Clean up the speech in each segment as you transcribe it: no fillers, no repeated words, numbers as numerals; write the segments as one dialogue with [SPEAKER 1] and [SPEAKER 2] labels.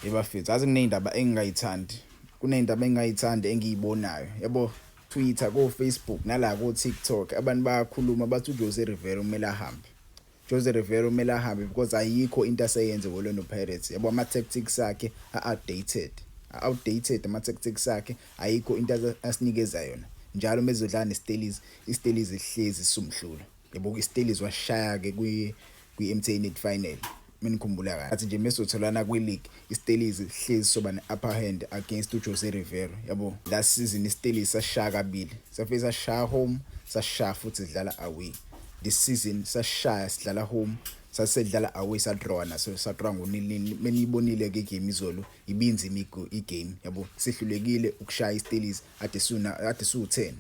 [SPEAKER 1] Yebafethu, azi kuney'ndaba engingayithandi, kuney'ndaba engingayithandi engiyibonayo yabo. Twitter, ko-Facebook, nala ko-TikTok, abantu bayakhuluma bathi uJose Riveiro kumele ahambe, Jose Riveiro kumele ahambe because ayikho into aseyenze ku-Orlando Pirates yabo. Ama-tactics akhe a-outdated, a-outdated ama-tactics akhe. Ayikho into asinikeza yona. Njalo uma ezodlala neStellies, iStellies ihlezi sumhlula yabo. IStellies washaya-ke kwi-MTN final, minikhumbula kahle. Athi nje mesizotholana kwi-league, iStellies hlezi soba ne-upper hand against uJose Riveiro yabo. Last season iStellies sashaya kabili, safike sashaya home, sashaya futhi sidlala away. This season sashaya sidlala home, sasedlala away, sadraw naso, sadraw ngo-0-0. Meniyibonile-ke igame izolo, ibinzima igame yabo. Sihlulekile ukushaya iStellies ade suna ade su-10.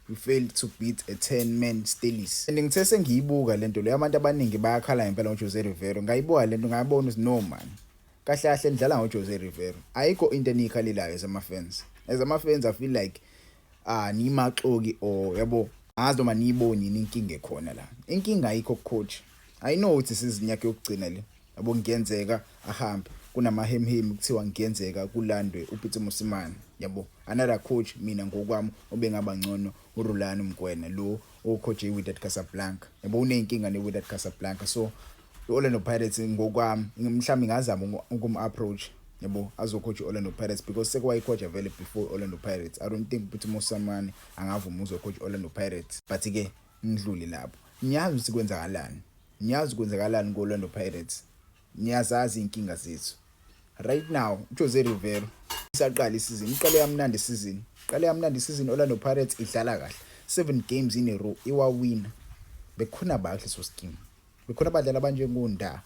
[SPEAKER 1] We failed to beat a 10 man Stellies. And ngithe sengiyibuka lento leyo, abantu abaningi bayakhala ngempela ngoJose Riveiro. Ngayibuka lento, ngayibona ukuthi no man, kahle kahle nidlala ngoJose Riveiro. Ayikho into eniyikhalelayo as ama-fans. As ama-fans, I feel like ah, nimaxoki or yabo, angazi noma niyiboni yini inkinga ekhona la. Inkinga ayikho coach. I know ukuthi season yakhe yokugcina le yabo, kungenzeka ahambe. Kunamahemhemi, kuthiwa kungenzeka kulandwe uPitso Mosimane yabo, another coach. Mina ngokwami obengaba ngcono uRulani Mokwena lo ocoach eWydad Casablanca yabo, uneyinkinga neWydad Casablanca. So iOrlando Pirates ngokwami mhlawumbe ingazama ukum-approach yabo, azocoach i-Orlando Pirates because sekwayicoach vele before i-Orlando Pirates. I don't think ukuthi Mosimane angavuma uzocoach i-Orlando Pirates, but ke ngidlule lapho. Niyazi ukuthi kwenzakalani, niyazi kwenzakalani ku-Orlando Pirates, niyazazi inkinga zethu right now. uJose Riveiro isaqala isizini, iqale yamnandi isizini, iqale yamnandi isizini. Orlando Pirates idlala kahle, 7 games in a row iwawina. Bekhona bahle so scheme, bekhona abadlali abanjengoNda.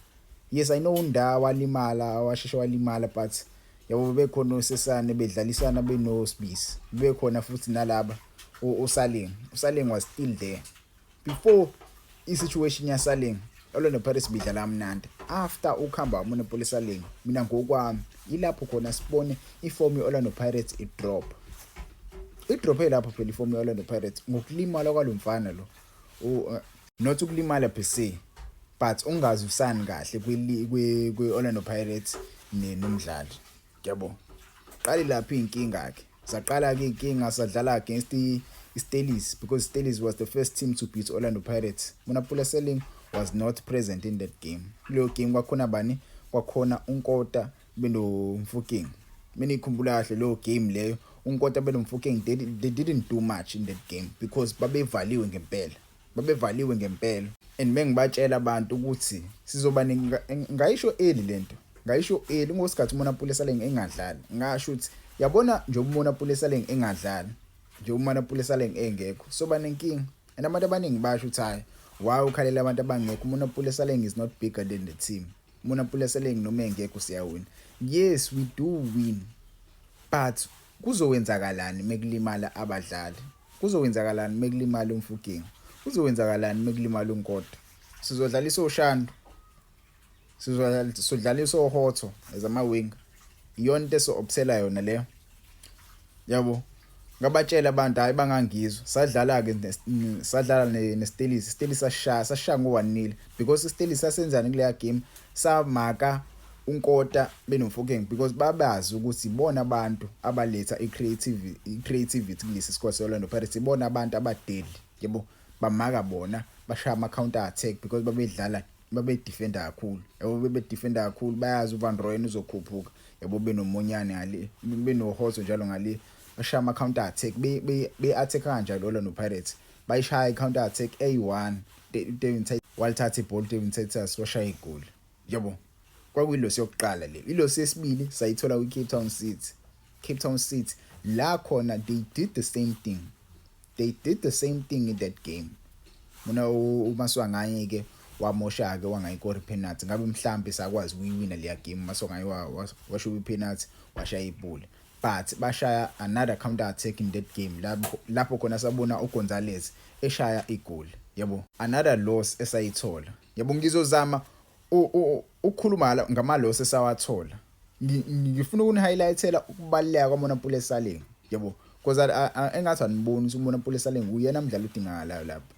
[SPEAKER 1] Yes, I know uNda walimala, washeshe walimala, but yabo bekhona oSesane bedlalisana benoSibisi, bekhona futhi nalaba uSaleng. uSaleng was still there before i-situation yaSaleng. Orlando Pirates bidlala kamnandi after ukuhamba uMonnapule Saleng. Mina ngokwami ilapho khona sibone iform ye-Orlando Pirates idrop, idrophe lapho phela iform ye-Orlando Pirates ngokulimala kwalo mfana lo. Not ukulimala per se, but ungazwisani kahle kwi-Orlando Pirates nomdlali yabo. Qale lapho iy'nkinga ke, saqala-ke iy'nkinga, sadlala against i-Stellies because Stellies was the first team to beat Orlando Pirates. Monnapule Saleng was not present in that game. Kuleyo game kwakhona bani? Kwakhona uNkota benoMofokeng. Mina ikhumbula kahle leyo game leyo, uNkota benoMofokeng, they didn't do much in that game because babevaliwe ngempela, babevaliwe ngempela. And mengibatshela abantu ukuthi sizoba, ngayisho early lento, ngayisho early ngosikhathi uMonnapule Saleng engadlali, ngasho ukuthi yabona nje uMonnapule Saleng engadlali nje, uMonnapule Saleng engekho, soba nenkinga. And abantu abaningi basho ukuthi hayi, why ukhalela abantu abangekho? uMonnapule Saleng is not bigger than the team. uMonnapule Saleng noma engekho siyawina. Yes, we do win, but kuzowenzakalani mekulimala abadlali? Kuzowenzakalani mekulimala uMofokeng? Kuzowenzakalani mekulimala uNkota? Sizodlalisa oShandu, sizodlalisa oHotto as ama-winger? Iyona into eso-optela yona leyo yabo. Ngabatshela abantu, hayi, bangangizwa. Sadlala-ke, sadlala neStellies. Stellies sashaya, sashaya ngo-1-0 because iStellies sasenzani kuleya game? Samaka uNkota benoMofokeng because babazi ukuthi ibona abantu abaletha i-creativity kulesi squad se-Orlando Pirates, ibona abantu abadeli yabo. Bamaka bona, bashaya ama-counter attack because babedlala, babedefenda kakhulu yabo, bebedefenda kakhulu. Bayazi uVan Rooyen uzokhuphuka yabo, benoMonyane ngale, benoHotto njalo ngale, bashaya ama-counter attack, be-attack kanjalo. Orlando Pirates bayishaya i-counter attack eyi-1, Devin walithatha ibhola, Devin Titus washaya igoli yabo. Kwakuyiloss yokuqala le. Iloss yesibili sayithola kwi-Cape Town City. Cape Town City la khona they did the same thing, they did the same thing in that game. Mina uMaswanganyi ke wamosha ke, wangayikora ipenalty. Ngabe mhlambe sakwazi ukuyiwina leya game. UMaswanganyi washuba ipenalty, washaya ibhola, but bashaya another counter attack in that game, lapho khona sabona uGonzalez eshaya igoli yabo. Another loss esayithola yabo. Ngizozama ukukhuluma ngama loss esawathola. Ngifuna ukuni-highlightela ukubaluleka kwaMonnapule Saleng yabo because engathi aniboni ukuthi uMonnapule Saleng uyena mdlali odingakalayo lapha.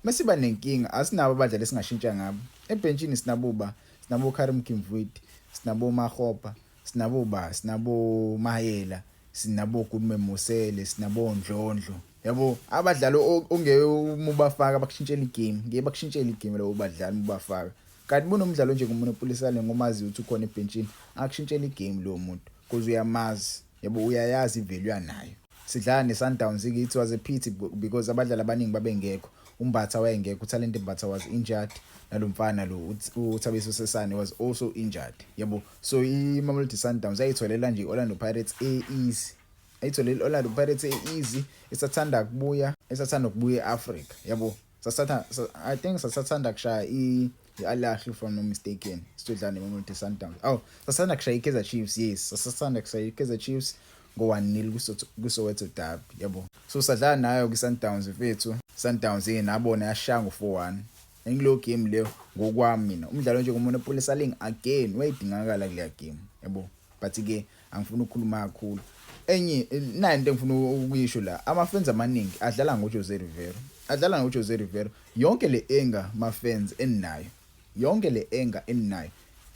[SPEAKER 1] Masiba nenkinga, asinabo abadlali esingashintsha ngabo ebhentshini. Sinabo ba, sinabo Karim Kimvuidi, sinabo Makgopa. Sinabo ba, sinabo Mayela, sinabo Goodman Mosele, sinabo Ndlondlo. Yabo abadlali ongeke uma ubafaka bakushintshela igame, ngeke bakushintshele igame labo badlali uma ubafaka. Kanti bunomdlalo nje nguMonnapule Saleng omaziyo ukuthi ukhona ebhentshini, akushintshela igame lowo muntu because uyamazi. Yabo uyayazi ivalue anayo. Sidlala ne-Sundowns it was a pity because abadlali abaningi babengekho. uMbatha wayengekho, uThalente Mbatha was injured, nalomfana lo uThabiso Sesane was also injured. Yabo so iMamelodi Sundowns yayitholela nje i-Orlando Pirates e-easy. Ayitholela i-Orlando Pirates e-easy isathanda kubuya, isathanda ukubuya e-Africa. Yabo sasatha I think sasathanda kushaya i-Al Ahly, if I'm not mistaken. Sidlala neMamelodi Sundowns. Oh, sasathanda kushaya i-Kaizer Chiefs, yes. Sasathanda kushaya i-Kaizer Chiefs ngo-1-0 kuSoweto Derby, yabo. So sadlala nayo kwi-Sundowns mfethu. Sundowns nabona yashaya ngo-4-1. Engilo game leyo ngokwami mina. Umdlalo nje nguMonnapule Saleng again wayidingakala kuleya game, yabo. But ke angifuni ukukhuluma kakhulu. Enye nayo into engifuna ukuyisho la, ama-fans amaningi adlala ngoJose Rivero. Adlala ngoJose Rivero. Yonke le anger ma-fans eninayo, yonke le anger eninayo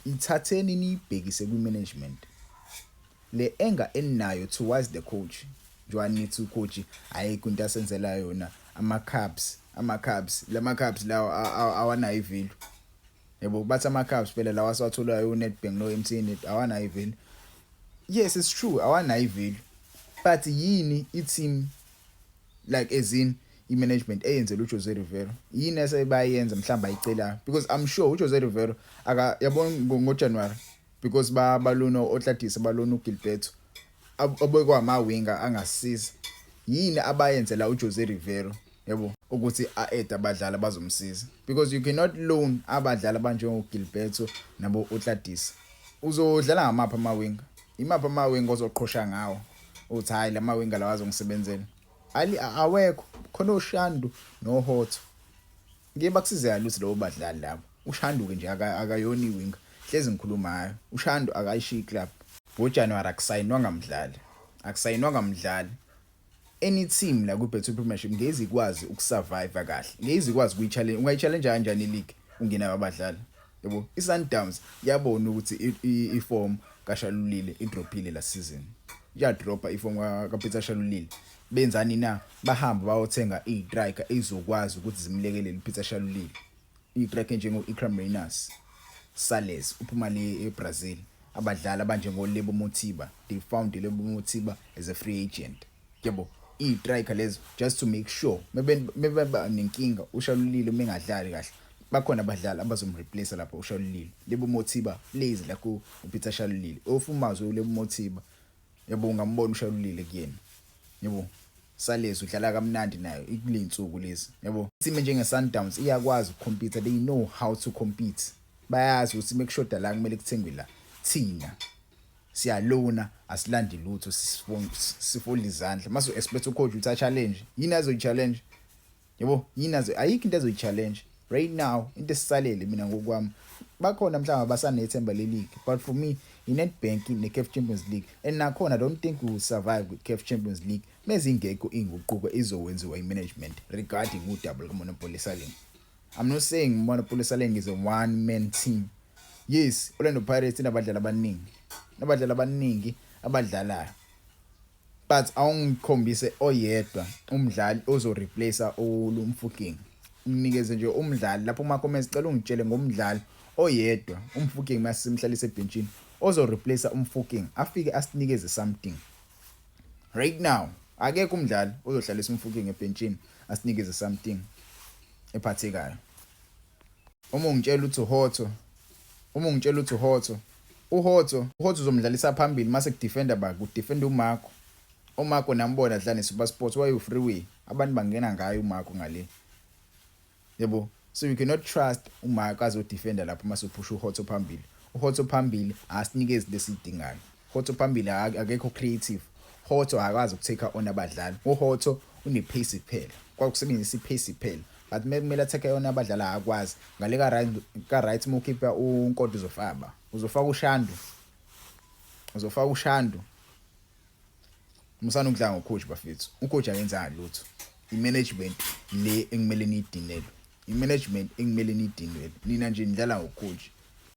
[SPEAKER 1] ithatheni niyibhekise kwi-management. Le anger eninayo towards the coach, njengoba nithi ucoach ayikho into asenzela yona, ama-cups, ama-cups, lama cups lawa awanayo ivalue. Yabo bathi ama-cups phela lawa asiwatholayo u-Nedbank no-MTN awanayo ivalue. Yes, it's true, awanayo ivalue. But yini i-team, like as in i-management eyenzela uJose Rivero? Yini esebayenza mhlawumbe ayicelayo? Because I'm sure uJose Rivero aka yabona ngoJanuary because ba balona Otladisa, balona uGilberto obekwa ama-winger angasiza. Yini abayenzela uJose Rivero, yabo, ukuthi a-add abadlali abazomsiza? Because you cannot loan abadlali abanjengoGilberto nabo Otladisa. Uzodlala ngamaphi ama-winger? Imaphi ama-winger ozoqhosha ngawo uthi hayi, lama winger lawa azongisebenzela? Ali awekho khona oShandu noHotto. Ngeke bakusize kalutho labo badlali labo. uShandu ke nje akayona iwinger, hlezi ngikhuluma ngayo. uShandu akayishiyi club. NgoJanuary akusayinwanga mdlali, akusayinwanga mdlali. Any team la ku-Betway Premiership ngeze ikwazi ukusurvive kahle, ngeze ikwazi ukuyi-challenge. Ungayi-challenge kanjani i-league ungenayo abadlali? Yabo i-Sundowns yabona ukuthi i-form kaShalulile idrophile la season, iyadropa iform kaPeter Shalulile. Benzani na? Bahamba bayothenga izistriker ezokwazi ukuthi zimlekelele uPeter Shalulile, istriker njengo-Iqraam Rayners, Sales uphuma le eBrazil, abadlali abanjengo-Lebo Mothiba. They found Lebo Mothiba as a free agent, yabo, izistriker lezo, just to make sure mebe nenkinga uShalulile, uma engadlali kahle, bakhona abadlali abazomreplace lapho uShalulile. Lebo Mothiba plays like uPeter Shalulile. Ofumazi uLebo Mothiba, yabo, ungambona uShalulile kuyena, yabo. Salezi udlala kamnandi nayo ikulensuku lezi, yabo. Team njenge Sundowns iyakwazi ukucompete, they know how to compete. Bayazi ukuthi mekushoda la kumele kuthengwe la. Thina siyalona, asilandi lutho, sifola izandla. Mase expect ucoach ukuthi a challenge, yini azoyi challenge? Yabo, yini azo ayikho into azoyi challenge right now. Into esisalele mina ngokwami, bakhona mhlawumbe abasanethemba le league, but for me i-Nedbank ne-CAF Champions League, and nakhona I don't think we will survive with CAF Champions League mezingekho inguquko izowenziwa i-management regarding udaba lukaMonnapule Saleng. I'm not saying Monnapule Saleng is a one man team. Yes, Orlando Pirates inabadlali abaningi, nabadlali abaningi abadlalayo, but awungikhombise oyedwa umdlali ozoreplace uMofokeng. Unginikeze nje umdlali lapho kuma comments, cela ungitshele ngomdlali oyedwa uMofokeng masimhlalise ebhenchini ozoreplace uMofokeng, afike asinikeze something. Right now akekho umdlali ozohlalisa uMofokeng ebhenchini asinikeze something ephathekayo. Uma ungitshela uthi uHotto, uma ungitshela uthi uHotto, uHotto, uHotto uzomdlalisa phambili mase kudefenda ba kudefenda uMarco. uMarco nambona dlala neSuperSport, waye freeway, abantu bangena ngayo uMarco ngale, yebo. So you cannot trust uMarco azodefenda lapho mase uphusha uHotto phambili. UHotto phambili asinikezi lesidingayo. Hotto phambili akekho creative. Hotto akwazi ukutake on abadlali. uHotto une-pace kuphela, kwakusebenzisa i-pace kuphela, but kumele atake on abadlali akakwazi. Ngale ka right uma ukhipha uNkoto uzofaka ba, uzofaka uShandu, uzofaka uShandu. Musana ukudlala ngocoach bafethu, ucoach akenzanga lutho. I-management le engimele niyidinelwe, i-management engimele niyidinelwe. Nina nje nidlala ngocoach.